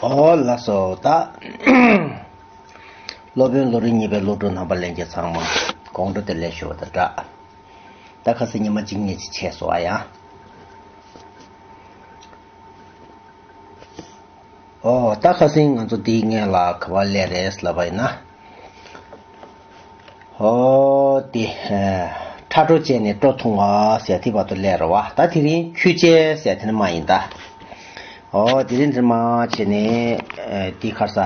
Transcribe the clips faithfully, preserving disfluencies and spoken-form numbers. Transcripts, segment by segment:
ཨོ་ལགས་སོ། ད་སློབ་དཔོན་ལོ་རིམ་གཉིས་པའི་སློབ་ཕྲུག་རྣམ་པ་ལྷན་རྒྱས་ཚང་མ་དགོང་དྲོ་བདེ་ལེགས་ཞུ་བ་དང་སྦྲགས། ད་ཁ་སང་ཉི་མ་གཅིག་གཉིས་ཅིག་ཆད་སོང་ཨ་ཡ། ཨོ་ད་ཁ་སང་ང་ཚོ་འདིའི་སྔོན་ལ་ག་པར་སླེབས་རེད་ལབ་པ་ཡིན་ན། ཨོ་དེ། ཁྲ་ཁྲོ་བཅད་ནས་སྤྲོ་འཐུང་བ་ཟེར་དེ་བར་དུ་སླེབས་རེད་བ། ད་དེ་རིང་ཁྱུ་བཅད་ཟེར་དེ་ནི་མ་ཡིན་ད། ཨོ་དེ་རིང་འདིར་མ་བྱས་ནས་དེ་ཁར་ས་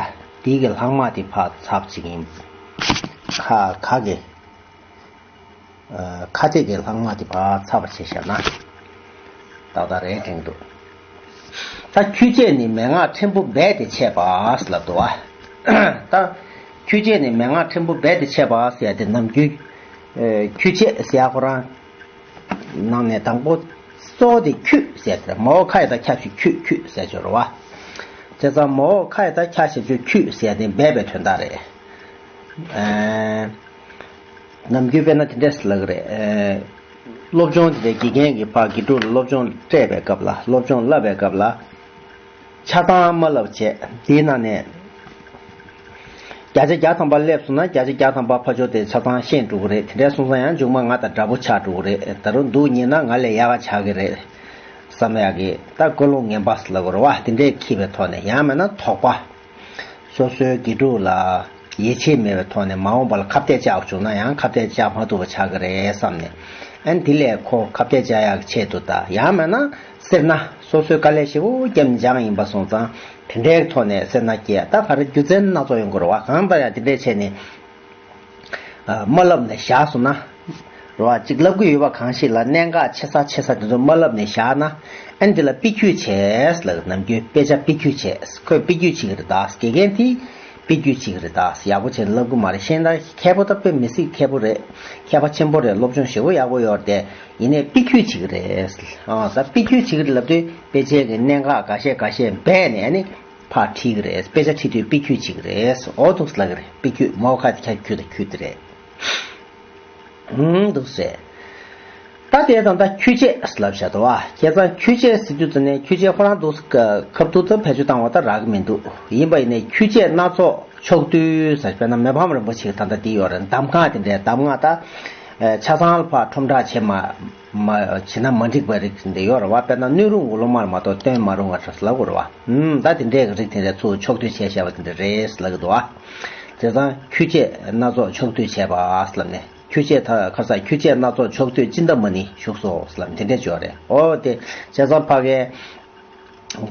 དེའི་གི་ལྷག་མ་དེ་ཕར་ཚབ་བྱེད་ཀྱི་ཡིན། ཁ་ཁ་གི་ཁ་གཏད་ཀྱི་ལྷག་མ་དེ་ཕར་ཚབ་པ་བྱས་བཞག་ན་ཏག་ཏག་རེད་དྲན་འདུག་ད་ཁྱུ་བཅད་ནི་མན་ངག་ཕྲན་བུ་རྦད་དེ་ཆད་པ་ལབ་འདུག་བ། ད་ཁྱུ་བཅད་ནི་མན་ངག་ཕྲན་བུ་རྦད་དེ་ཆད་པ་ཟེར་ཏེ་ནམ་རྒྱུན་ཁྱུ་བཅད་ཟེར་ཁོ་རང་ནང་ནས་དང་པོ་གཙོ་བོ་དེ་ཁྱུད་ཟེར་ཏེ་མ་འོག་ཁ་ཡི་ད་ཁྱབ་ཞིག་ཁྱུད་ཁྱུད་ཟེར་ཆོག་རེད་བ། བྱས་ཙང་མ་འོག་ཁ་ཡི་ད་ཁྱབ་ཞིག་ཁྱུད་ཟེར་ཏེ་སྦས་པའི་དོན་དག་རེད། ནམ་རྒྱུན་དཔེར་ན་དེ་འདྲས་ལབ་ཀྱི་རེད། སློབ་སྦྱོང་དེ་འདྲའི་དགེ་རྒན་གྱིས་ཕར་དགེ་ཕྲུག་ལ་སློབ་སྦྱོང་སྤྲད་པའི་སྐབས་ལ་སློབ་སྦྱོང་བསླབ་པའི་སྐབས་ལ། ཆ་ཚང་མ་བསླབ་བྱས་དེའི་ནང་ནས་བརྒྱ་ཆ་བརྒྱ་ཐམ་པ་སླེབས་སོང་ན་བརྒྱ་ཆ་བརྒྱ་ཐམ་པ་ཕར་ཕྱོགས་དེ་ཆ་ཚང་ཤེས་འགྲོ་གི་རེད། དེ་འདྲས་སོང་ཙང་ཡང་མཇུག་མ་ང་དང་འདྲ་པོ་ཆགས་འགྲོ་གི་རེད། ད་རུང་འདུག་ཉེས་ན་ང་ལས་ཡག་ག་ཆགས་ཀྱི་རེད་བསམ་ཡག་གི་ད་ཀུན་སློང་ངན་པ་ལབ་དགོས་རེད་བ། དེ་འདྲས་འཁྱེར་བའི་ཐོག་ནས་ཡང་མིན་ན་དོགས་པ། སོ་སོའི་དགེ་ཕྲུག་ལ་ཡིད་ཆེས་མེད་པའི་ཐོག་ནས་མ་འོངས་པ་ལ་ཁ་གཏད་བཅག་བཅུག་ན་ཡང་ཁ་གཏད་བཅག་མ་ཐུབ་པ་ཆགས་ཀྱི་རེད་བསམ་ནས། ཨ་ནི་དེ་ལས་ཁོ་ཁ་གཏད་བཅག་ཡག་ཆེད་དུ་ད་ཡང་མིན་ན་སེར་སྣ་སོ་སོའི་དཀའ་ལས་ཞེ་པོ་བརྒྱབ་ནས་སྦྱངས་ཡིན་པ་སོང་ཙང་དེ་འདྲའི་ཐོག་ནས་སེར་སྣ་སྐྱེ་ད་ག་རེ་རྒྱུ་མཚན་སྣ་ཚོགས་ཡོང་གི་རེད་བ། གང་ལྟར་ཡང་དེ་འདྲས་བྱས་ནས། མ་བསླབས་ནས་བཞག་སོང་ན། རེད་བ། གཅིག་བསླབ་ཀྱི་ཡོད་པ་གང་ཞིག་ལ་གནད་འགག་ཆེ་ས་ཆེ་ས་དེ་ཚོ་མ་བསླབས་ནས་བཞག་ན། ཨ་ནི་འདི་ལ་པི་ཁྱུད་བྱས་ལབ་ནམ་རྒྱུན་དཔེ་ཆ་པི་ཁྱུད་བྱས། ཁོས་པི་ཁྱུད་བྱེད་ཀྱི་རེད་ད། དགེ་རྒན་དེས་པི་ཁྱུད་བྱེད་ཀྱི་རེད་ད། ཡག་པོ་བྱས་ནས་བསླབ་ཀྱི་མ་རེད། ཤེས་ན་མཁས་པོ་ད་དཔེ་མི་སྲིད་མཁས་པོ་རེད། མཁས་པ་ཆེན་པོ་རེད། སློབ་སྦྱོང་ཞེ་པོ་ཡག་པོ་ཡོད་རེད་དེ། ཡིན་ནའི་པི་ཁྱུད་བྱེད་ཀྱི་རེད། ཨ་ད་པི་ཁྱུད་བྱེད་ཀྱི་རེད་ལབ་དུས་དཔེ་ཆའི་གི་གནད་འགག་འགའ་ཤས་འགའ་ཤས་སྦས་ནས་ཨ་ནི། ཕར་ཁྲིད་ཀྱི་རེད། དཔེ་ཆ་ཁྲིད་དུས་པི་ཁྱུད་བྱེད་ཀྱི་རེད། ཨོ་འདུག་ལབ་ཀྱི་རེད། པི་ཁྱུད་མ་འོག་ཁ་དེ་ཁྱབ་ཁྱུད་དང་ཁྱུད་དེ་རེད། ཨུམ་འདུག་ཟེར། ད་དེ་དང་ད་ཁྱུ་བཅད་ལབ་བཞག་འདུག་བ། བྱས་ཙང་ཁྱུ་བཅད་ཟེར་དུས་ཙམ་ནས་ཁྱུ་བཅད་ཁོ་རང་འདུག་ཁབ་ཏུ་ད་བེད་སྤྱོད་བཏང་བ་ད་རག་གི་མི་འདུག་ཡིན་པ་ཡིན་ནའི་ཁྱུ་བཅད་སྣ་ཚོགས་ཕྱོགས་བསྡུས་ཟེར་དཔེར་ན་མི་ཕམ་རིན་པོ་ཆེ་གི་ད་ལྟ་འདི་ཡོད་རེད། གདམས་ངག་དེ་འདྲའི་གདམས་ངག་ད། ཆ་ཚང་ལ་ཕར་ཁྲོམ་བསྒྲགས་བྱེད་མ། མ་བྱེད་ན་མ་འགྲིག་པའི་རིགས་དེ་འདྲ་ཡོད་རེད་བ། དཔེར་ན་སྣོད་རུང་འོག་ལོ་མར་མ་གཏོགས་བཏོན་མ་རུང་བ་འདྲ་ལབ་དགོས་རེད་བ། ཨུམ་ད་དེ་འདྲའི་རིགས་དེ་འདྲ་ཚུར་ཕྱོགས་བསྡུས་བྱས་བཞག་པ་དེ་འདྲ་རེད་ལབ་ཀྱི་འདུག་བ། བྱས་ཙང་ཁྱུ་བཅད་སྣ་ཚོགས་ཕྱོགས་བསྡུས་བྱས་པ་ལབ་ནས་ཁྱུ་བཅད་ད་ཁ་ས་ཁྱུ་བཅད་སྣ་ཚོགས་ཕྱོགས་བསྡུས་ཅི་འདྲ་མ་ནི་བཞུགས་སོ་ལབ་དེ་འདྲ་བརྗོད་རེད། ཨོ་དེ་བྱས་ཙང་ཕ་གའི།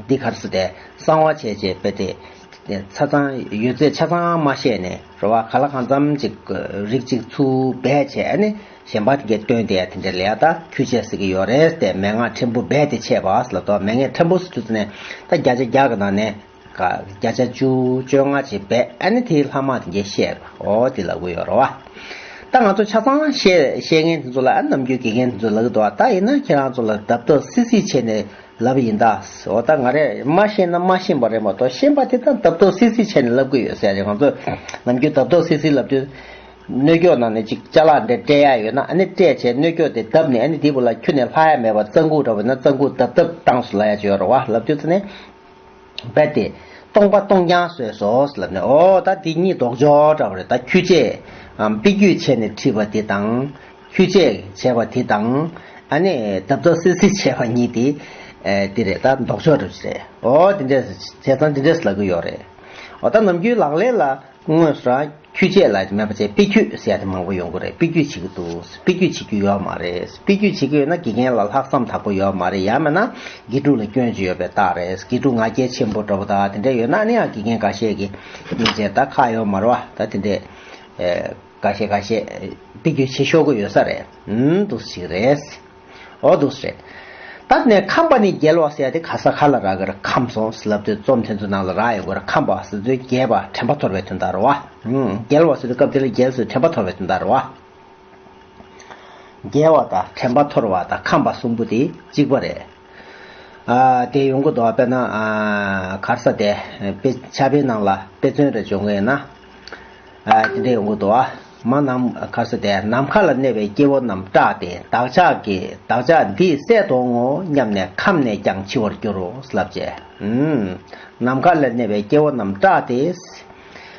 འདི་གར་སུ་དེ་གསང་བ་བྱས་བྱས་དཔེ་དེ། ཆ་ཚང་ཡོད་ཚད་ཆ་ཚང་མ་བཤད་ནས་རེད་བ། ག་ལ་གང་འཚམ་ཅིག་རིགས་གཅིག་ཚུར་སྦས་བྱས་ཨ་ནི་གཞན་པ་དེ་གས་བཏོན་དེ་དེ་འདྲ་ལས་ད་ཁྱུ་བཅད་ཟེར་གི་ཡོད་རེད་དེ། མན་ངག་ཕྲན་བུ་རྦད་དེ་ཆད་པ་ལབ་དོ། མན་ངག་ཕྲན་བུ་ཟེར་དུས་ནས་ད་བརྒྱ་ཆ་བརྒྱ་གི་ནང་ནས་ག་བརྒྱ་ཆ་བཅུ་བཅོ་ལྔ་ཅིག་སྦས་ཨ་ནི་དེའི་ལྷག་མ་དེ་གས་བཤད་པ་ཨོ་དེ་ལབ་གི་ཡོད་རེད་བ། ད་ང་ཚོ་ཆ་ཚང་བཤད་བཤད་མཁན་དེ་ཚོ་ལ་ཨ་ནམ་རྒྱུན་དགེ་རྒན་དེ་ཚོ་ལབ་གི་འདུག་བ། ད་ཡིན་ན་ཁྱེད་རང་ཚོ་ལ་རྡབ་རྡབ་སིལ་སིལ་བྱས་ནས། ལབ་ཡིན་ད། འོ་ད་ང་རས་མ་ཤེས་ན་མ་ཤེས་པ་རེད་མ་གཏོགས་ཤེས་པ་དེ་དག་རྡབ་རྡབ་སིལ་སིལ་བྱས་ནས་ལབ་གི་ཡོད་ཟེར་རེད། ང་ཚོས་ནམ་རྒྱུན་རྡབ་རྡབ་སིལ་སིལ་ལབ་དུས། སྣོད་ཀྱོག་ནང་ནས་ཅིག་ཅ་ལག་འདྲ་སྤྲད་ཡ་ཡོད་ན་ཨ་ནི་སྤྲད་བྱས་སྣོད་ཀྱོག་དེ་བརྡབས་ནས་ཨ་ནི་དེའི་བུ་ལ་ཁྱོན་ནས་ལྷག་ཡ་མེད་པར་རྩང་ཁུག་འདྲ་བོ་ཡིན་ན་རྩང་ཁུག་རྡབ་རྡབ་བཏང་སོང་ལབ་ཡ་ཅིག་ཡོད་རེད་བ། ལབ་དུས་ཚེ་ནས་རྦད་དེ་སྟོང་པ་སྟོང་རྐྱང་བཟོས་སོང་ལབ་ནས་ཨོ་ད་འདི་གཉིས་ལྡོག་ཕྱོགས་འདྲ་བོ་རེད། ད་ཁྱུ་བཅད་ཨམ་པི་ཁྱུད་བྱས་ནས་ཁྲིད་པ་དེ་དང་། ཁྱུ་བཅད་བྱས་པ་དེ་དང་། ཨ་ནི་རྡབ་རྡབ་སིལ་སིལ་བྱས་པ་གཉིས་དེ། ཨེ་དེ་རེད། ད་ལྡོག་ཕྱོགས་རེད་ཟེར། ཨོ་དེ་འདྲས་བྱས་ཙང་དེ་འདྲས་ལབ་གི་ཡོད་རེད། ཨོ་ད་ནམ་རྒྱུན་ལག་ལེན་ལ་དངོས་སུ་རང་ཁྱུ་བཅད་ལ་མེད་པ་བྱས་པི་ཁྱུད་ཟེར་ཡ་དེ་མང་པོ་ཡོང་གི་རེད། པི་ཁྱུད་བྱེད་ཀྱི་འདུག་པི་ཁྱུད་བྱེད་རྒྱུ་ཡོད་མ་རེད། པི་ཁྱུད་བྱེད་ཀྱི་ཡོད་ན་དགེ་རྒན་ལ་ལྷག་བསམ་དག་པོ་ཡོད་མ་རེད། ཡང་མིན་ན་དགེ་ཕྲུག་ལ་སྐྱོན་ཅིག་ཡོད་པའི་རྟགས་རེད། དགེ་ཕྲུག་ང་རྒྱལ་ཆེན་པོ་འདྲ་པོ་དང་དེ་འདྲས་ཡོད་ན་ཨ་ནི་ཡང་དགེ་རྒན་འགའ་ཤས་ཀྱིས་སྙིང་རྗེ་ད་ཁག་ཡོད་མ་རེད་བ། ད་དེ་འདྲས། ཨེ། འགའ་ཤས་འགའ་ཤས་པི་ཁྱུད་བྱེད་ཤོག་གི་ཡོད་ས་རེད། ཨུམ་འདུག་ཞིག་རེད། ཨོ་འདུག་རེད། ད་ནས་ཁམས་པ་ནི་རྒྱལ་བ་ཟེར་ཡ་དེ་ག་ས་ག་ལ་རག་གི་རེད། ཁམས་སོང་ལབ་དུས་རྩོམ་དེ་ཚོ་ནང་ལ་རག་ཡོང་གི་རེད། ཁམས་པ་ཟེར་དུས་རྒྱས་པ་དྲན་པ་འཐོར་བའི་དོན་དག་རེད་བ། ཨུམ་རྒྱལ་བ་ཟེར་དུས་སྐབས་དེ་ལ་རྒྱལ་ཟེར་དྲན་པ་འཐོར་བའི་དོན་དག་རེད་བ། རྒྱལ་བ་དང་དྲན་པ་འཐོར་བ་དང་ཁམས་པ་གསུམ་པོ་དེ་གཅིག་པ་རེད། ཨ་དེ་ཡོང་གི་འདུག་དཔེར་ན་ཨ་ག་རེ་ཟེར་དེ་དཔེ་ཕྱག་དཔེའི་ནང་ལ་དཔེ་མཚོན་རེ་སྦྱོང་གི་ཡིན་ན། ཨ་དེ་འདྲས་ཡོང་གི་འདུག་ཨ། མ་ནམ་མཁའ་ས་དེ་ནམ་མཁའ་ལ་གནས་པའི་སྐྱེ་བོ་རྣམས་སྐྲག་སྟེ་བདག་ཅག་གི་བདག་ཅག་འདིས་བསད་དུ་འོང་ངོ་སྙམ་ནས་ཁམས་ནས་ཀྱང་འཆི་བར་འགྱུར་རོ་ལབ་བྱས། ཨུམ། ནམ་མཁའ་ལ་གནས་པའི་སྐྱེ་བོ་རྣམས་སྐྲག་སྟེ།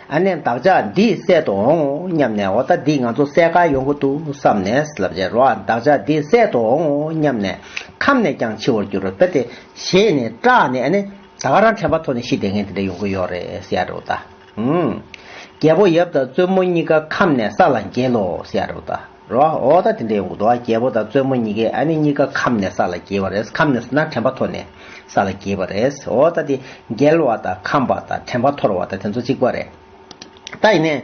ཨ་ནི་བདག་ཅག་འདིས་བསད་དུ་འོང་ངོ་སྙམ་ནས། འོ་ད་འདིས་ང་ཚོ་བསད་ག་ཡོང་གི་འདུག་བསམ་ནས་ལབ་བྱས་རོ། བདག་ཅག་འདིས་བསད་དུ་འོང་ངོ་སྙམ་ནས་ཁམས་ནས་ཀྱང་འཆི་བར་འགྱུར་རོ། དཔེ་དེ་ཞེད་ནས་སྐྲག་ནས་ཨ་ནི་ད་ག་རང་དྲན་པ་ཐོར་ནས་ཤི་བསྡད་མཁན་དེ་འདྲ་ཡོང་གི་ཡོད་རེད་ཟེར་ཡ་རེད་ད། ཨུམ། རྒྱལ་པོ་ཡབ་དང་བཙུན་མོ་གཉིས་ཀ་ཁམས་ནས་ས་ལ་འགྱེལ་ལོ་ཟེར་ཡ་རེད་ད། རོ། འོ་ད་དེ་འདྲ་ཡོང་གི་འདུག་རྒྱལ་པོ་དང་བཙུན་མོ་གཉིས་ཀས་ཨ་ནི་གཉིས་ཀ་ཁམས་ནས་ས་ལ་འགྱེལ་བ་རེད། ཁམས་ནས་ཟེར་ན་དྲན་པ་ཐོར་ནས་ས་ལ་འགྱེལ་བ་རེད། འོ་ད་དེ་འགྱེལ་བ་དང་ཁམས་པ་དང་དྲན་པ་ཐོར་བ་དང་དེ་ཚོ་གཅིག་པ་རེད། ད་ཡིན་ནའི་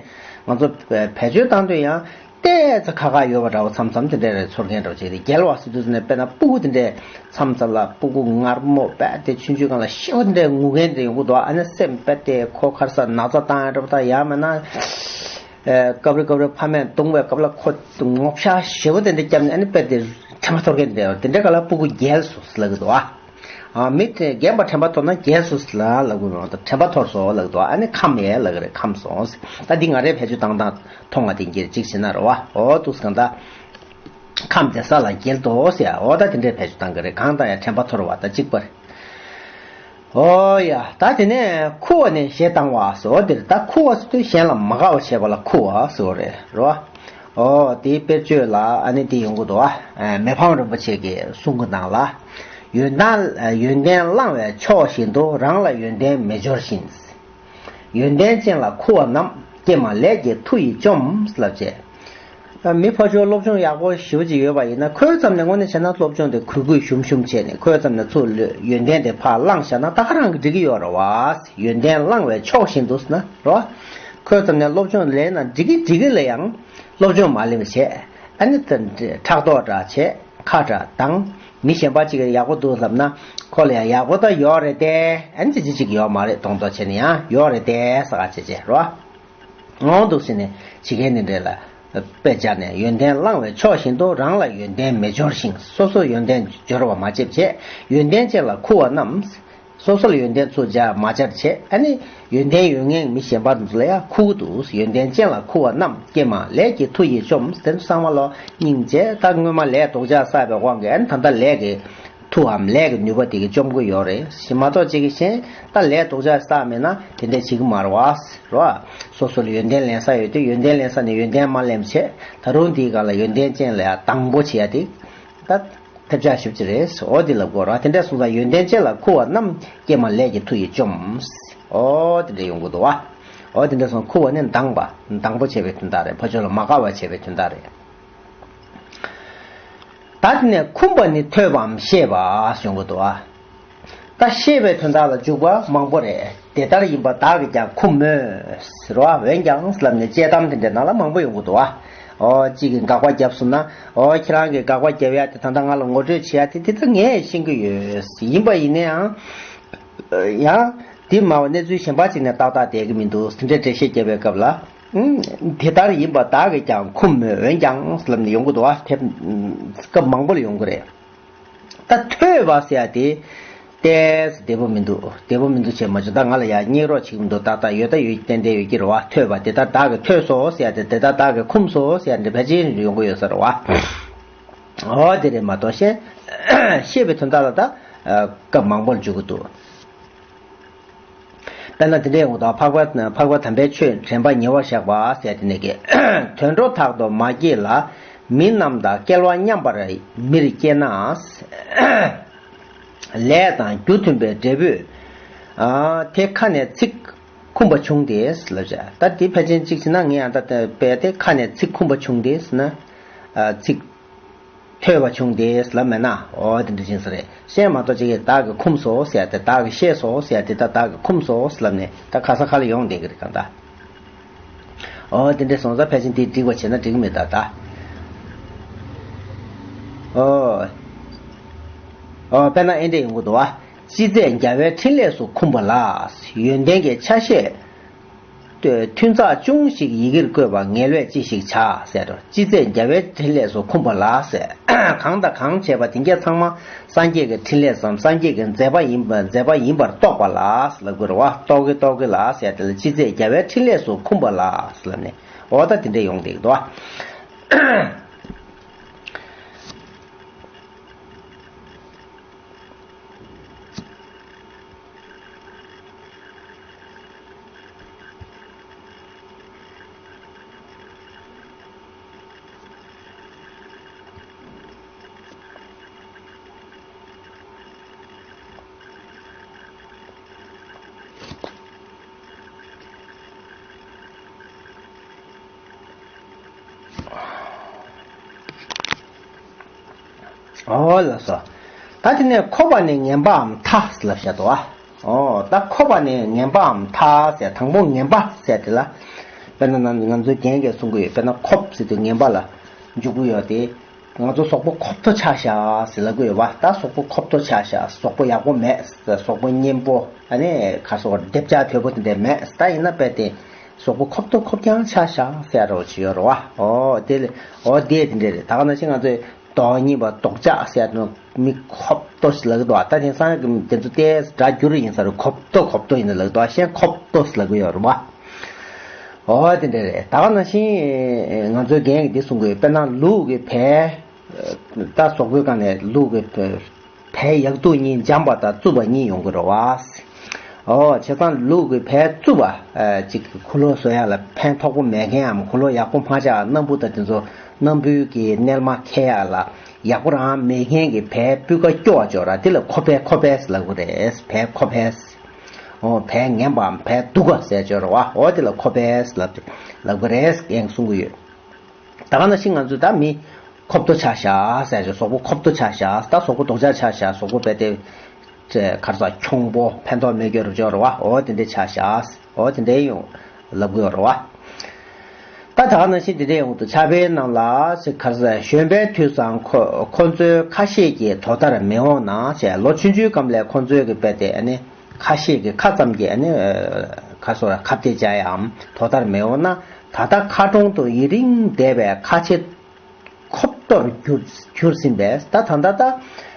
ང་ཚོ་བེད་སྤྱོད་བཏང་དུས་ཡང་ཏོག་ཙམ་ཁག་ཁག་ཡོད་པ་འདྲ་བོ་མཚམས་མཚམས་དེ་འདྲ་རེད། ཚོར་མཁན་འདྲ་བོ་བྱས་ཏེ། འགྱེལ་བ་ཟེར་དུས་ནས་དཔེར་ན་སྤུ་གུ་དེ་འདྲས་མཚམས་མཚམས་ལ་སྤུ་གུ་མངར་མོ་དཔེ་དེ་ཆུང་ཆུང་སྒང་ལ་ཤི་བ་དེ་འདྲས་ངུ་མཁན་དེ་ཡོང་གི་འདུག་ཨ་ནི་སེམས་དཔེ་དེ་ཁོ་ཁར་ས་ན་ཚ་བཏང་ཡ་འདྲ་བོ་དང་ཡང་མིན་ན། ཨེ། སྐབས་རེ་སྐབས་རེ་ཕ་མས་བརྡུངས་པའི་སྐབས་ལ་ཁོ་ངོ་ཤ་ཞེ་པོ་དེ་འདྲ་བརྒྱབ་ནས་ཨ་ནི་དཔེ་དེ་དྲན་པ་ཐོར་མཁན་དེ་འདྲ་སྐབས་ལ་སྤུ་གུ་རྒྱལ་སོང་ལབ་ཀྱི་འདུག་ཨ། ཨ། མི་དེ་རྒན་པ་དྲན་པ་ཐོར་ན་རྒྱལ་སོང་ལབ་ལབ་དགོས་མ་གཏོགས་དྲན་པ་ཐོར་སོང་ལབ་ཀྱི་འདུག་ཨ་ནི་ཁམས་ཡས་ལབ་ཀྱི་རེད། ཁམས་སོང་། ད་འདི་ང་རའི་བེད་སྤྱོད་བཏང་སྟངས་མཐོང་བ་དེ་འགྱེལ་གཅིག་བྱེད་ན་རེད་བ། འོ་འདུག་སེ་གང་ལྟར་ཁམས་དེ་ས་ལ་འགྱེལ་ཏོ་ཟེར། འོ་ད་དེ་འདྲའི་བེད་སྤྱོད་བཏང་གི་རེད། གང་ལྟར་ཡང་དྲན་པ་ཐོར་བ་དང་གཅིག་པ་རེད། ཨོ་ཡ། ད་དེ་ནས་ཁུ་བ་ནས་ཞེ་སྡང་བ་ཟེར་བ་འདིར། ད་ཁུ་བ་ཟེར་དུས་གཞན་ལ་མ་དགའ་བ་བྱེད་པ་ལ་ཁུ་བ་ཟེར་བ་རེད། རེད་བ། ཨོ་དེའི་དཔེར་བརྗོད་ལ་ཨ་ནི་དེ་ཡོང་གི་འདུག་བ། མི་ཕམ་རིན་པོ་ཆེ་གི་གསུང་གི་ནང་ལ། ཡོན་ཏན་ཡོན་ཏན་བླང་བའི་མཆོག་བཞིན་དུ། རང་ལ་ཡོན་ཏན་མི་འབྱོར་ཞིང་། ཡོན་ཏན་ཅན་ལ་ཁུ་བ་རྣམས། ཀྱེ་མ་ལས་ཀྱི་མཐུ་ཡིས་བཅོམ་ལབ་བྱས། མི་ཕར་ཕྱོགས་སློབ་སྦྱོང་ཡག་པོ་ཞེ་པོ་ཅིག་ཡོད་པ་ཡིན་ན། ཁོའི་ཙམ་ནས་དངོས་གནས་བྱས་ན་སློབ་སྦྱོང་དེ་གུས་གུས་ཞུམ་ཞུམ་བྱས་ནས། ཁོའི་ཙམ་ནས་ཚུར་ཡོན་ཏན་དེ་ཕར་བླངས་བཞག་ན་ད་ག་རང་གི་འགྲིག་གི་ཡོད་རེད་བ། ཡོན་ཏན་བླང་བའི་མཆོག་བཞིན་དུ་ཟེར་ན་རེད་བ། ཁོའི་ཙམ་ནས་སློབ་སྦྱོང་ལེན་ན་འགྲིག་གི་འགྲིག་གི་ལ་ཡང་སློབ་སྦྱོང་མ་ལེན་པ་བྱས། ཨ་ནི་ད་ཕྲག་དོག་འདྲ་བྱས། ཁ་འདྲ་དང་། མི་གཞན་པ་ཅིག་ཡག་པོ་འདུག་ལབ་ན། ཁོ་ལ་ཡང་ཡག་པོ་ད་ཡོད་རེད་དེ། ཨ་ནི་ཅི་ཅི་ཅིག་ཡོད་མ་རེད། མདོག་མདོག་བྱས་ནས་ཡང་ཡོད་རེད་དེ་ཟེར་ག་བྱེད་བྱེད་རོ། འོང་འདུག་ཟེར་ནས་བྱེད་མཁན་འདི་འདྲས་ལ་དཔེ་སྦྱར་ནས། ཡོན་ཏན་བླང་བའི་མཆོག་བཞིན་དུ། རང་ལ་ཡོན་ཏན་མི་འབྱོར་ཞིང་། སོ་སོར་ཡོན་ཏན་འབྱོར་བ་མ་བྱེད་བྱས། ཡོན་ཏན་ཅན་ལ་ཁུ་བ་རྣམས། སོ་སོ་ལ་ཡོན་ཏན་ཚུར་སྦྱར་མ་སྦྱར་བྱས། ཨ་ནི་ཡོན་ཏན་ཡོད་མཁན་མི་གཞན་པ་ཚོ་ལ་ཡང་ཁུ་གི་འདུག་ཡོན་ཏན་ཅན་ལ་ཁུ་བ་རྣམས། ཀྱེ་མ་ལས་ཀྱི་མཐུ་ཡིས་བཅོམ། དེ་ཚོ་ཚང་མ་ལོ་སྙིང་རྗེ། ད་སྔོན་མ་ལས་སྡུག་ཅག་བསགས་པའི་དབང་གིས་ཨ་ནི་ད་ལྟ་ལས་ཀྱི་མཐུའམ་ལས་ཀྱི་ནུས་པ་དེ་གིས་བཅོམ་གྱི་ཡོད་རེད། ཞེས་མ་གཏོགས་ཅིག་གི་གཞན་ད་ལས་སྡུག་ཅག་བསགས་མེད་ན་དེ་འདྲས་བྱེད་ཀྱི་མ་རེད་བ། རེད་བ། སོ་སོ་ལ་ཡོན་ཏན་ལེན་ས་ཡོད་དུས་ཡོན་ཏན་ལེན་ས་ནས་ཡོན་ཏན་མ་ལེན་བྱས། ད་རུང་དེའི་སྒང་ལ་ཡོན་ཏན་ཅན་ལ་ཡང་སྡང་པོ་བྱེད་ཡ་དེ་ད་ཐབས་ཆག་ཞེ་པོ་ཅིག་རེད། འོ་འདི་ལབ་དགོས་རེད་བ། དེ་འདྲས་སོང་ཙང་ཡོན་ཏན་ཅན་ལ་ཁུ་བ་རྣམས། ཀྱེ་མ་ལས་ཀྱི་མཐུ་ཡིས་བཅོམ། འོ་དེ་འདྲས་ཡོང་གི་འདུག་བ། འོ་དེ་འདྲས་སོང་ཁུ་བ་ནི་སྡང་བ། སྡང་པོ་བྱས་པའི་དོན་དག་རེད། ཕར་ཕྱོགས་ལ་མ་དགའ་བ་བྱས་པའི་དོན་དག་རེད། ད་དེ་ནས་འཁུམས་པ་ནི་ཐོས་པའམ་ཤེས་པ་ཞུ་གི་འདུག་ཨ། ད་ཤེས་པའི་དོན་དག་ལ་འཇུག་པ་མང་པོ་རེད། དེ་ལྟར་ཡིན་པ་བདག་གིས་ཀྱང་འཁུམས་མོད་ཟེར་བ། འོན་ཀྱང་ལབ་ནས་དཔྱད་གཏམ་དེ་འདྲའི་ནང་ལ་མང་པོ་ཡོང་གི་འདུག་ཨ། ཨོ་གཅིག་གིས་དགག་པ་བརྒྱབ་སོང་ན། ཨོ་ཁྱེད་རང་གིས་དགག་པ་བརྒྱབ་ཡ་དེ་ད་ལྟ་ང་ལ་ངོ་སྤྲོད་བྱེད་ཡ་དེ་དེ་ད་ངས་ཤེས་ཀྱི་ཡོད། ཡིན་པ་ཡིན་ན་ཡང་། ཡང་། དེ་མ་བ་གནས་ཚུལ་གཞན་པ་ཅིག་ནས་ཏག་ཏག་བསྡད་ཀྱི་མི་འདུག་དེ་འདྲའི་འགྲེལ་བཤད་བརྒྱབ་པའི་སྐབས་ལ། ཨུམ། དེ་ལྟར་ཡིན་པ་བདག་གིས་ཀྱང་འཁུམས་མོད། འོན་ཀྱང་ལབ་ནས་ཡོང་གི་འདུག་བ། དེ་སྐབས་མང་པོ་ལ་ཡོང་གི་རེད། ད་ཐོས་པ་ཟེར་ཡ་དེ། ཏོག་ཙམ་བདེ་པོ་མི་འདུག་བདེ་པོ་མི་འདུག་བྱས་མ་བྱུང་། ད་ང་ལ་ཡ་སྙེག་རོགས་བྱེད་ཀྱི་མི་འདུག་ཏག་ཏག་ཡོད་ད་ཡོད་ཏན་ཏན་ཡོད་ཀྱི་རེད་བ། ཐོས་པ་དེ་ལྟར་བདག་གིས་ཐོས་སོ་ཟེར་ཡ་དེ། དེ་ལྟར་བདག་གིས་འཁུམས་སོ་ཟེར་ཡ་འདི་ཕལ་ཆེར་ཡོང་གི་ཡོད་ས་རེད་བ། འོ་དེ་རེད་མ་གཏོགས་ཤེས། ཤེས་པའི་དོན་དག་ལ་ད། སྐབས་མང་པོར་འཇུག་གི་འདུག་དཔེར་ན་དེ་འདྲའི་འོ་ད་འཕགས་པ་འཕགས་པ་དམ་པའི་ཆོས་དྲན་པ་ཉེ་བར་བཞག་པ་ཟེར་དེ་ནས་ཀྱི། དུད་འགྲོ་དག་ཏུ་མ་སྐྱེས་ལ། མི་རྣམས་དང་སྐལ་བ་མཉམ་པར་མིར་སྐྱེས་ན། ལས་དང་རྒྱུ་མཐུན་པའི་འབྲས་བུས། ཨ། དེ་ཁ་ནས་ཚིག་འཁུམས་པ་བྱུང་སྟེ་ལབ་བྱ། ད་དེ་ཕལ་ཆེར་གཅིག་བྱས་ན་ངས་ཡང་ད་དཔེ་དེ་ཁ་ནས་ཚིག་འཁུམས་པ་བྱུང་སྟེ་ཟེར་ན། ཨ། ཚིག་ཐོས་པ་བྱུང་སྟེ་ལབ་མེད་ན། འོ་དེ་འདྲ་ཅིག་ས་རེད། ཤེས་མ་གཏོགས་ཅིག་གིས་བདག་གིས་འཁུམས་སོ་ཟེར་ཡ་དེ། བདག་གིས་ཤེས་སོ་ཟེར་ཡ་དེ། ད་བདག་གིས་འཁུམས་སོ་ལབ་ནས་ད་ག་ས་ག་ལ་ཡོང་བསྡད་ཀྱི་རེད་གང་ལྟར། འོ་དེ་འདྲ་སོང་ཙང་ཕལ་ཆེར་འདི་འགྲིག་པ་བྱས་ན་འགྲིག་གི་མེད་ད་ད། འོ། འོ་དཔེར་ན་ཨེ་འདྲ་ཡོང་གི་འདུག་བ། ཅི་མཛད་རྒྱལ་བའི་ཕྲིན་ལས་སུ་འཁུམས་པ་ལ། ཡོན་ཏན་གྱི་ཆ་ཤས། ཐུན་ཚགས་ཅུང་ཞིག་ཡི་གེར་བཀོད་པ་ངལ་བས་ཅི་ཞིག་བྱ་ཟེར་རོ། ཅི་ཚད་རྒྱལ་བའི་ཕྲིན་ལས་སུ་འཁུམས་པ་ལ་ཟེར། གང་དང་གང་བྱས་པ་དེ་གས་ཚང་མ་སངས་རྒྱས་ཀྱི་ཕྲིན་ལས་སམ་སངས་རྒྱས་ཀྱི་མཛད་པ་ཡིན་པ་མཛད་པ་ཡིན་པར་རྟོགས་པ་ལ་ལབ་དགོས་རེད་བ། རྟོགས་ཀྱི་རྟོགས་ཀྱི་ལ་ཟེར་དེ་ལ་ཅི་ཚད་རྒྱལ་བའི་ཕྲིན་ལས་སུ་འཁུམས་པ་ལ་ལབ་ནས་འོ་ད་དེ་འདྲས་ཡོང་བསྡད་ཀྱི་འདུག་བ། ཨོ་ལགས་སོ། ད་དེ་ནས་ཁོབ་པ་ནི་ངན་པའམ་མཐའ་ལབ་བཞག་འདུག་ཨ། ཨོ་ད་ཁོབ་པ་ནི་ངན་པའམ་མཐའ་ཟེར་དང་པོ་ངན་པ་ཟེར་དེ་ལ། དཔེར་ན་ང་ང་ཚོའི་རྒན་གྱིས་གསུང་གི་ཡོད། དཔེར་ན་ཁོབ་ཟེར་དུས་ངན་པ་ལ་འཇུག་གི་ཡོད་དེ། ང་ཚོ་གཟུགས་པོ་ཁོབ་ཏོ་ཆགས་ཤག་ཟེར་ལབ་གི་ཡོད་པ། ད་གཟུགས་པོ་ཁོབ་ཏོ་ཆགས་ཤག་གཟུགས་པོ་ཡག་པོ་མེད། གཟུགས་པོ་མཉེན་པོ་ཨ་ནི་ཁ་སོགས་རྡེབ་ཆགས་དོད་པོ་དེ་འདྲ་མེད། ད་ཡིན་ན་དཔེ་དེ་གཟུགས་པོ་ཁོབ་ཏོ་ཁོབ་རྐྱང་ཆགས་ཤག་ཟེར་རོ་ཅི་ཡོད་རོ་བ། ཨོ་དེ་ལས་ཨོ་དེ་དེ་འདྲ་རེད། ད་ག་ནང་བཞིན་ང་ཚོས་མདོག་ཉེས་པ་མདོག་ཆགས་ཟེར་ནོ་མི་ཁོབ་ཏོ་ཞིག་ལབ་གི་འདུག་ད་དེང་སང་གི་དེ་ཚོ་ཏེ་སྒྲ་བསྒྱུར་ཡིན་ས་རེད། ཁོབ་ཏོ་ཁོབ་ཏོ་ཡིན་ན་ལབ་གི་འདུག་གཞན་ཁོབ་ཏོ་ཞིག་ལབ་གི་ཡོད་རེད་བ། ཨོ་དེ་འདྲ་རེད། ད་ག་ནང་བཞིན་ང་ཚོའི་རྒན་གྱིས་འདི་གསུང་གི་ཡོད། དཔེར་ན་ལུག་གི་བལ། ད་གཟུགས་པོའི་སྒང་ནས་ལུག་གི་བལ་ཡག་སྡུག་གཉིས་འཇམ་པ་དང་རྩུབ་པ་གཉིས་ཡོང་གི་རེད་བ། ཨོ་བྱས་ཙང་ལུག་གི་བལ་རྩུབ་པ་ཅིག་གུ་ལོ་བཟོ་ཡག་ལ་ཕན་ཐོགས་པོ་མེད་མཁན་ཡང་གུ་ལོ་ཡག་པོ་མ་ཆགས། སྣམ་བུ་དང་དེ་ཚོ་སྣམ་བུའི་གི་མནལ་མ་ཁེལ་ཡག་ལ་ཡག་པོ་རང་མེད་མཁན་གྱི་བལ་སྤུས་ཀ་སྐྱོ་བ་ཅིག་ཡོད་ར། དེ་ལ་ཁོ་བལ་ཁོ་བལ་ལབ་གི་རེད། བལ་ཁོ་བལ། ཨོ་བལ་ངན་པའམ་བལ་སྡུག་པ་ཟེར་ཅིག་ཡོད་རེད་བ། ཨོ་དེ་ལ་ཁོ་བལ་ལབ་ལབ་གི་རེད་ཡང་གསུང་གི་ཡོད། ད་ག་ནང་བཞིན་ང་ཚོས་ད་མི་ཁོབ་ཏོ་ཆགས་ཤག་ཟེར་ཅིག་གཟུགས་པོ་ཁོབ་ཏོ་ཆགས་ཤག་ད་གཟུགས་པོ་མདོག་ཆགས་ཆགས་ཤག་གཟུགས་པོ་དཔེ་དེ་གར་ས་ཁྱོང་པོ་ཕན་ཐོགས་མེད་རྒྱུ་རུ་ཅིག་ཡོད་རེད་བ། ཨོ་དེ་འདྲས་ཆགས་ཤག་ཨོ་དེ་འདྲས་ཡོང་ལབ་གི་ཡོད་རེད་བ། ད་ད་ག་ནང་བཞིན་དེ་འདྲས་ཡོང་དུས་ཕྱག་དཔེའི་ནང་ལ་ཞིག་གར་ས་གཞོན་པའི་དུས་སུའང་ཁོ་ཁོ་ཚོའི་ཁ་ཤས་ཀྱིས་དོ་ཟླར་མི་འོང་ན་ཞེས། ལོ་ཆུང་ཆུང་སྒང་ལས་ཁོ་ཚོའི་གི་དཔེ་དེ་ཨ་ནི་ཁ་ཤས་ཀྱིས་ཁ་ཙམ་གྱིས་ཨ་ནི་ཁ་སོ་ར་ཁ་གཏད་བྱ་ཡའམ་དོ་ཟླར་མི་འོང་ན། ད་ལྟ་མཁར་གྲོང་དུ་ཡུན་རིང་བསྡད་པའི་ཁ་ཆེ་ཁོབ་ཏོར་གྱུར་གྱུར་ཟིན་པས། ད་ད་ད་ད་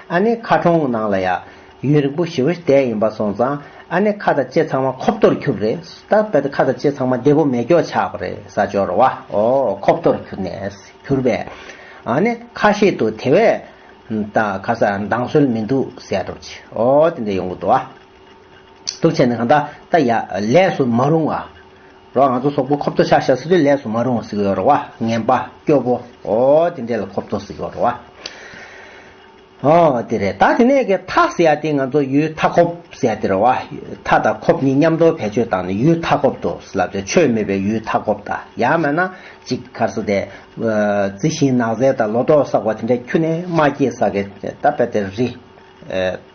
ཨ་ནི་མཁར་གྲོང་ནང་ལ་ཡ་ཡུན་རིང་པོ་ཞེ་པོ་བསྡད་ཡིན་པ་སོང་ཙང་ཨ་ནི་ཁ་དང་ལྕེ་ཚང་མ་ཁོབ་ཏོར་གྱུར་རེད། ད་དཔེ་ཁ་དང་ལྕེ་ཚང་མ་བདེ་པོ་མེད་སྐྱོ་ཆགས་པ་རེད་ཟེར་ཅིག་ཡོད་རེད་བ། ཨོ་ཁོབ་ཏོར་གྱུར་ནས་གྱུར་པས། ཨ་ནི་ཁ་ཤས་དུ་དེ་བས་ད་ཁ་ས་འདང་སོལ་མི་འདུག་ཟེར་འགྲོ་ཅིག་ཨོ་དེ་འདྲ་ཡོང་གི་འདུག་བ། འདུག་བྱས་ནས་གང་ལྟར་ད་ཡ་ལས་སུ་མ་རུང་བ། རོ་ང་ཚོ་གཟུགས་པོ་ཁོབ་ཏོ་ཆགས་ཤག་ཟེར་དུས་ལས་སུ་མ་རུང་བ་ཟེར་གི་ཡོད་རེད་བ། ངན་པ་སྐྱོ་པོ་ཨོ་དེ་འདྲས་ལ་ཁོབ་ཏོ་ཟེར་གི་ཡོད་རེད་བ། ཨོ་དེ་རེད། ད་དེ་ནས་གི་མཐའ་ཟེར་ཡ་དེ་ང་ཚོ་ཡུལ་མཐའ་འཁོབ་ཟེར་ཡ་དེ་རེད་བ། མཐའ་དང་འཁོབ་གཉིས་མཉམ་དུ་བེད་སྤྱོད་བཏང་ནས་ཡུལ་མཐའ་འཁོབ་ཏུ་ལབ་ཏེ་ཆོས་མེད་པའི་ཡུལ་མཐའ་འཁོབ། ད་ཡང་མེད་ན་ཅིག་གར་སོ་དེ་རྩི་ཤིང་ནགས་ཚལ་དང་ལོ་ཏོག་བསགས་པ་དེ་འདྲས་ཁྱུ་ནས་མ་སྐྱེས་ས་གི་ད་དཔེ་དེ་རི།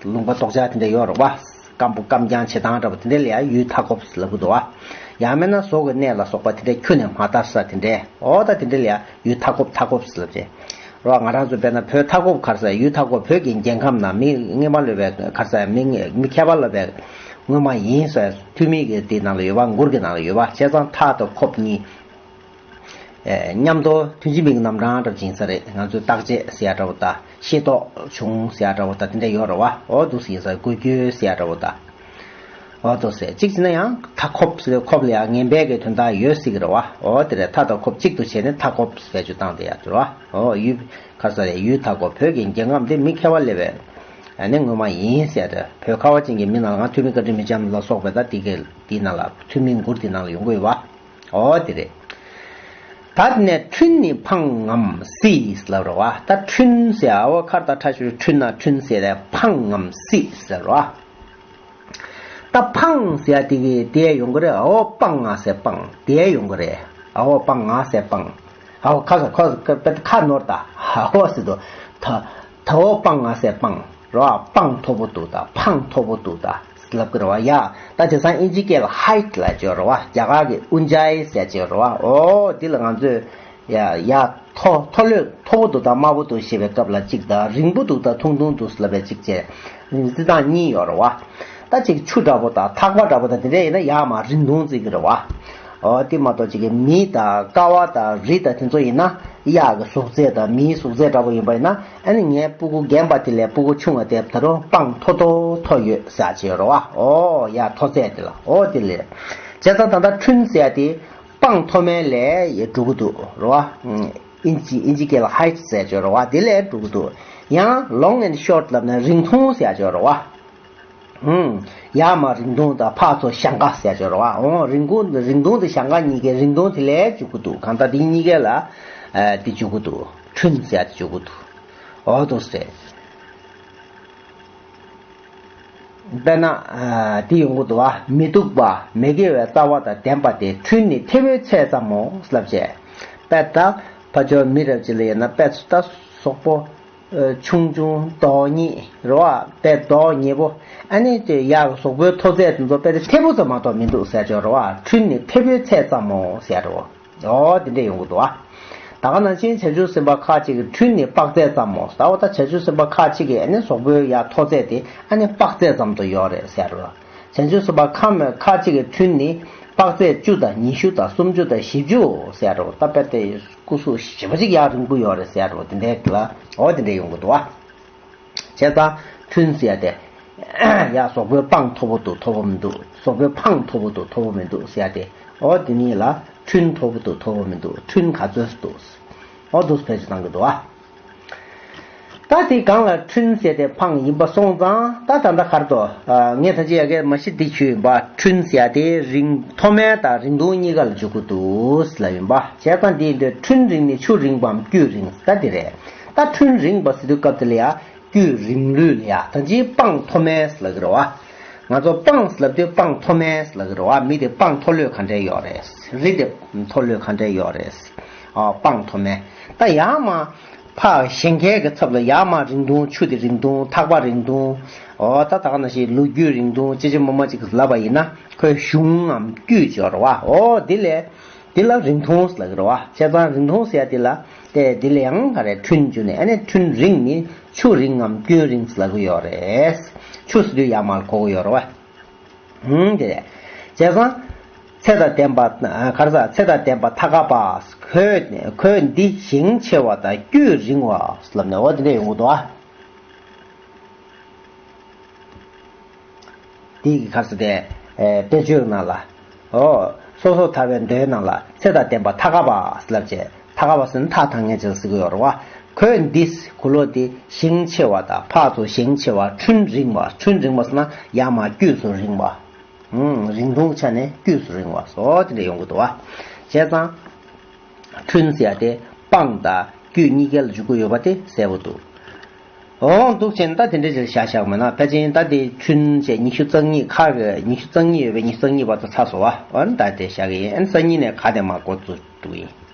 ལུང་པ་རྡོག་ཆགས་དེ་འདྲ་ཡོད་རེད་བ། སྐམ་པོ་སྐམ་རྐྱང་བྱེད་སྟངས་འདྲ་པོ་དེ་འདྲ་ལ་ཡང་ཡུལ་མཐའ་འཁོབ་ལབ་གི་འདུག་བ། ཡང་མིན་ན་ཟོག་གི་གནས་ལ་སོགས་པ་དེ་འདྲ་ཁྱུ་ནས་མ་དར་ས་དེ་འདྲ། འོ་ད་དེ་འདྲ་ལ་ཡང་ཡུལ་མཐའ་འཁོབ་མཐའ་འཁོབ་ལབ་བྱས། རོ་ང་རང་ཚོ་དཔེར་ན་བོད་མཐའ་འཁོབ་གར་ས་ཡུལ་མཐའ་འཁོབ་བོད་ཀྱི་རྒྱལ་ཁམས་ནང་མི་སྔོན་མ་ལོས་པའི་གར་ས་མི་མི་མཁས་པ་ལོས་པའི་སྔོན་མ་ཡིན་ས་ཐུ་མི་གི་དེ་ནང་ལ་ཡོད་པ་མགུར་གྱི་ནང་ལ་ཡོད་པ་བྱས་ཙང་མཐའ་དང་འཁོབ་གཉིས། མཉམ་དུ་ཐུན་འཇིགས་མེད་ཀྱི་རྣམ་གྲངས་འདྲ་ཅིག་ཡིན་ས་རེད། ང་ཚོས་བརྟག་དཔྱད་ཟེར་ཡ་འདྲ་བོ་དང་ཤེས་རྟོགས་བྱུང་ཟེར་ཡ་འདྲ་བོ་དང་དེ་འདྲ་ཡོད་རེད་བ། འོ་འདུག་ཟེར་ཡིན་ས་རེད། འགུལ་སྐྱོད་ཟེར་ཡ་འདྲ་བོ་དང་། འོ་འདུག་ཟེར་གཅིག་བྱས་ན་ཡང་མཐའ་འཁོབ་ཟེར་འཁོབ་ལ་ཡང་ངན་པའི་གི་དོན་དག་ཡོད་སྲིད་ཀྱི་རེད་བ། འོ་དེ་རེད། མཐའ་དང་འཁོབ་གཅིག་ཏུ་བྱས་ནས་མཐའ་འཁོབ་ཟེར་བེད་སྤྱོད་བཏང་བསྡད་ཡ་དེ་རེད་བ། འོ་ཡུལ་ག་ས་རེད། ཡུལ་མཐའ་འཁོབ་བོད་ཀྱི་རྒྱལ་ཁམས་འདི་མི་མཁས་པ་ལས་པའི་ཨ་ནི་སྔོན་མ་ཡིན་ཟེར་ཡ་དེ་བོད་ཁ་བ་ཅན་གྱི་མི་ནང་ང་ཐུ་མི་བཀའ་དྲིན་མི་འཇམ་ལ་སོགས་པའི་ད་དེ་གའི་དེའི་ནང་ལ་ཐུ་མི་མགུར་དེའི་ནང་ལ་ཡོང་གི་ཡོད་བ། ཨོ་དེ་རེད། ད་དེ་ནས་འཁྲུན་ནི་ཕངས་ངམ་སྲིད་ལབ་རོ་བ། ད་འཁྲུན་ཟེར་ཨ་བོ་ཁར་ད་ཁྲ་ཤུར་འཁྲུན་ན་འཁྲུན་ཟེར་རེད། ཕངས་ངམ་སྲིད་ཟེར་རོ་བ། ད་ཕངས་ཟེར་ཡ་དེ་གི་དེ་ཡོང་གི་རེད། ཨ་བོ་སྤང་ང་ཟེར་སྤང་དེ་ཡོང་གི་རེད། ཨ་བོ་སྤང་ང་ཟེར་སྤང་། ཨ་བོ་ཁ་ཟེར་ཁ་ཟེར་ཁ་ནོར་ད་ཨ་བོ་ཟེར་དོ། ད་ད་བོ་སྤང་ང་ཟེར་སྤང་། རོ་ཨ་སྤང་མཐོ་པོ་འདུག་ད་འཕང་མཐོ་པོ་འདུག་ད་ལབ་ཀྱི་རེད་བ། ཡ་ད་དེང་སང་ཨིན་ཇི་སྐད་ལ་ཧའིཊ་ལབ་ཀྱི་ཡོད་རེད་བ། རྒྱ་གར་གྱི་ཨུན་ཅའི་ཟེར་ཀྱི་ཡོད་རེད་བ། ཨོ་འདི་ལ་ང་ཚོས་ཡ་ཡ་མཐོ་མཐོ་ལོས་མཐོ་པོ་འདུག་ད་དམའ་པོ་འདུག་ཞེས་པའི་སྐབས་ལ་གཅིག་དང་། རིང་པོ་འདུག་ད་ཐུང་ཐུང་འདུག་ལབ་པའི་གཅིག་བྱས་རྩི་སྟངས་གཉིས་ཡོད་རེད་བ། ད་གཅིག་ཆུ་འདྲ་པོ་དང་ཐག་པ་འདྲ་པོ་དང་དེ་འདྲ་ཡིན་ན་ཡར་མར་རིང་ཐུང་བརྩི་གི་རེད་བ། འོ་དེ་མ་གཏོགས་ཅིག་གི་མི་དང་ཀ་བ་དང་རི་དང་དེ་ཚོ་ཡིན་ན། གཡག་གི་གཟུགས་ཚད་དང་མིའི་གཟུགས་ཚད་འདྲ་པོ་ཡིན་པ་ཡིན་ན། ཨ་ནི་ངའི་སྤུ་གུ་རྒན་པ་དེ་ལས་སྤུ་གུ་ཆུང་བ་དེ་ད་རུང་པང་མཐོ་མཐོ་མཐོ་ཡོད་ཟེར་ཅིག་ཡོད་རེད་བ། འོ་ཡ་མཐོ་ཚད་དེ་ལ། འོ་དེ་ལས། བྱས་ཙང་ད་ལྟ་ཁྲུན་ཟེར་ཡ་དེ་པང་མཐོ་དམན་ལས་ཡི་འགྲོ་གི་འདུག་རེད་བ། ཨིན་ཇི་ཨིན་ཇི་སྐད་ལ་ཧའིཊ་ཟེར་ཅིག་ཡོད་རེད་བ། དེ་ལས་འགྲོ་གི་འདུག་ཡང་long and short ལབ་ན་རིང་ཐུང་ཟེར་ཅིག་ཡོད་རེད་བ། ཨུམ། ཡར་མར་རིང་ཐུང་དང་ཕར་ཚུར་ཞེང་ཁ་ཟེར་ཅིག་ཡོད་རེད་བ། འོ་རིང་ཁུང་རིང་ཐུང་དང་ཞེང་ཁ་གཉིས་ཀའི་རིང་ཐུང་དེ་ལས་འཇུག་གི་འདུག་གང་ལྟར་དེ་གཉིས་ཀའི་ལ་ཨ་དེ་འཇུག་གི་འདུག་ཁྲུན་ཟེར་དེ་འཇུག་གི་འདུག་འོ་འདུག་སེ། དཔེར་ན་ཨ་དེ་ཡོང་གི་འདུག་བ། མི་སྡུག་པ་མི་དགེ་བའི་རྩ་བ་དང་ལྡན་པ་སྟེ། ཁྲུན་ནི་མཐེ་བོའི་ཚད་ཙམ་མོ་ལབ་བྱས། དཔེ་ད་ཕ་ཆོས་མི་རབས་ཅིག་ལ་ཡིན་ན་དཔེ་ད་གཟུགས་པོ། ཆུང་ཆུང་མདོག་ཉེས་རེད་བ། དཔེ་མདོག་ཉེས་པོ། ཨ་ནི་དེ་ཡག་གཟུགས་པོའི་མཐོ་ཚད་དེ་ཚོ་དཔེ་དེ་མཐེ་བོ་ཙམ་མ་གཏོགས་མི་འདུག་ཟེར་ཅིག་ཡོད་རེད་བ། ཁྲུན་ནི་མཐེ་བོའི་ཚད་ཙམ་མོ་ཟེར་རེད་བ། འོ་དེ་འདྲས་ཡོང་གི་འདུག་བ། ད་ག་ནང་བཞིན་བྱང་ཆུབ་སེམས་དཔའ་ཁ་ཅིག་གི་ཁྲུན་ནི་དཔག་ཚད་ཙམ་མོ། ད་འོ་ད་བྱང་ཆུབ་སེམས་དཔའ་ཁ་ཅིག་གི་ཨ་ནི་གཟུགས་པོའི་ཡག་མཐོ་ཚད་དེ་ཨ་ནི་དཔག་ཚད་ཙམ་དུ་ཡོད་རེད་ཟེར་རེད་བ། བྱང་ཆུབ་སེམས་དཔའ་ཁ་མོ་ཁ་ཅིག་གི་ཁྲུན་ནི་དཔག་ཚད་བཅུ་དང་ཉི་ཤུ་དང་སུམ་ཅུ་དང་བཞི་བཅུ་ཟེར་རེད་བ། ད་དཔེ་དེ། སྐུ་གཟུགས་ཞེ་པོ་ཅིག་ཡག་རིང་པོ་ཡོད་རེད་ཟེར་རོ། དེ་འདྲའི་ལ་འོ་དེ་འདྲ་ཡོང་གི་འདུག་བ། བྱས་ཙང་ཁྲུན་ཟེར་ཡ་དེ། ཡ་གཟུགས་པོའི་པང་མཐོ་པོ་འདུག་མཐོ་པོ་མི་འདུག་གཟུགས་པོའི་པང་མཐོ་པོ་འདུག་མཐོ་པོ་མི་འདུག་ཟེར་ཡ་དེ། འོ་དེ་གཉིས་ལ་ཁྲུན་མཐོ་པོ་འདུག་མཐོ་པོ་མི་འདུག་ཁྲུན་ག་ཚོད་འདུག་འོ་འདུག་ཕལ་ཆེར་གནང་གི་འདུག་བ། ད་དེ་གང་ལ་ཁྲུན་ཟེར་ཏེ་འཕངས་ཡིན་པ་སོང་ཙང་། ད་ད་ལྟ་གར་དོ། ངས་ད་ཅི་ཡ་གི་མ་གཞི་འདི་ཞུས་ཡིན་པ། ཁྲུན་ཟེར་ཡ་དེ་རིང་མཐོ་དམན་དང་རིང་ཐུང་གཉིས་ཀ་ལ་འཇུག་གི་འདུག་ལབ་ཡིན་པ། བྱས་ཙང་འདི་ཡིན་དུས་ཁྲུན་རིང་ནི་ཆུ་རིང་བའམ་རྒྱུད་རིང་ད་འདི་རེད། ད་ཁྲུན་རིང་བ་ཟེར་དུས་སྐབས་དེ་ལ་ཡ་རྒྱུད་རིང་ལུས་ལ་ཡ་ད་ཅི་པང་མཐོ་དམན་ལབ་ཀྱི་རེད་བ། ང་ཚོ་པང་ལབ་དུས་པང་མཐོ་དམན་ལབ་ཀྱི་རེད་བ། མི་དེ་པང་མཐོ་ལོས་ག་འདྲས་ཡོད་རེད། རི་དེ་མཐོ་ལོས་ག་འདྲས་ཡོད་རེད། ཨ་པང་མཐོ་དམན། ད་ཡར་མར། ཕར་ཞེང་ཁའི་གི་ཚབ་ལ་ཡར་མར་རིང་ཐུང་ཆུ་དེ་རིང་ཐུང་ཐག་པ་རིང་ཐུང་། འོ་ད་ད་ག་ནང་བཞིན་ལོ་རྒྱུས་རིང་ཐུང་ཅི་ཅི་མ་མ་ཅིག་ལབ་པ་ཡིན་ན་ཁོའི་གཞུང་ངམ་རྒྱུད་ཅིག་ཡོད་རེད་བ། འོ་འདི་ལས་འདི་ལ་རིང་ཐུང་ལབ་ཀྱི་རེད་བ། བྱས་ཙང་རིང་ཐུང་ཟེར་ཡ་འདི་ལ་དེ་འདི་ལ་ཡང་ག་རེ་ཁྲུན་བརྗོད་ནས་ཨ་ནི་ཁྲུན་རིང་ནི་ཆུ་རིང་ངམ་རྒྱུན་རིང་ལབ་ཀྱི་ཡོད་རེད། ཆུ་ཟེར་དུས་ཡར་མར་གོ་གི་ཡོད་རེད་བ། ཧུང་། དེ་རེད། བྱས་ཙང་། ཚེ་དང་ལྡན་པ། ག་རེ་ཟ། ཚེ་དང་ལྡན་པ་ཐ་ག་པ། ཁོས་ཁོས་འདི་ཞེང་ཆེ་བ་དང་རྒྱུད་རིང་བ་ལབ་ནས་འོ་དེ་འདྲ་ཡོང་གི་འདུག་ཨ། དེ་གི་ག་རེ་ཟ་དེ། དཔེ་བརྗོད་ནང་ལ། འོ། སོ་སོར་ཐར་པའི་མདོའི་ནང་ལ་ཚེ་དང་ལྡན་པ་ཐ་ག་པ་ལབ་བྱས། ཐ་ག་པ་ཟེར་ན་ཐག་དང་ངེས་ཅན་ཟེར་གི་ཡོད་རེད་བ། ཁོས་འདི། གུ་ལོ་འདི་ཞེང་ཆེ་བ་དང་ཕར་ཚུར་ཞེང་ཆེ་བ། ཁྲུན་རིང་བ། ཁྲུན་རིང་བ་ཟེར་ན་ཡར་མར་དཀྱུས་སུ་རིང་བ། ཨུམ། རིང་ཐུང་ཆ་ནས་དཀྱུས་སུ་རིང་བ་སོགས་དེ་འདྲ་ཡོང་གི་འདུག་བ། བྱས་ཙང་། ཁྲུན་ཟེར་ཡ་དེ་པང་དང་དཀྱུས་གཉིས་ཀ་ལ་འཇུག་གི་ཡོད་པ་དེ་གསལ་པོ་འདུག་འོང་འདུག་ཅེ་ན་ད་དེ་འདྲ་ཅིག་བཞག་བཞག་མེད་ན་ཕལ་ཆེར་ད་དེ་ཁྲུན་བྱས་ཉི་ཤུ་རྩ་གཉིས་ཁ་གི་ཉི་ཤུ་རྩ་གཉིས་ཡོད་པའི་ཉི་ཤུ་རྩ་གཉིས་བར་དུ་ཚར་སོང་བ། འོ་ན་ད་དེ་བཞག་གི་ཡིན། ཨ་ནི་རྩ་གཉིས་ནས་ག་དེ་མར་འགོ་བཙུགས་འདུག་ཡིན།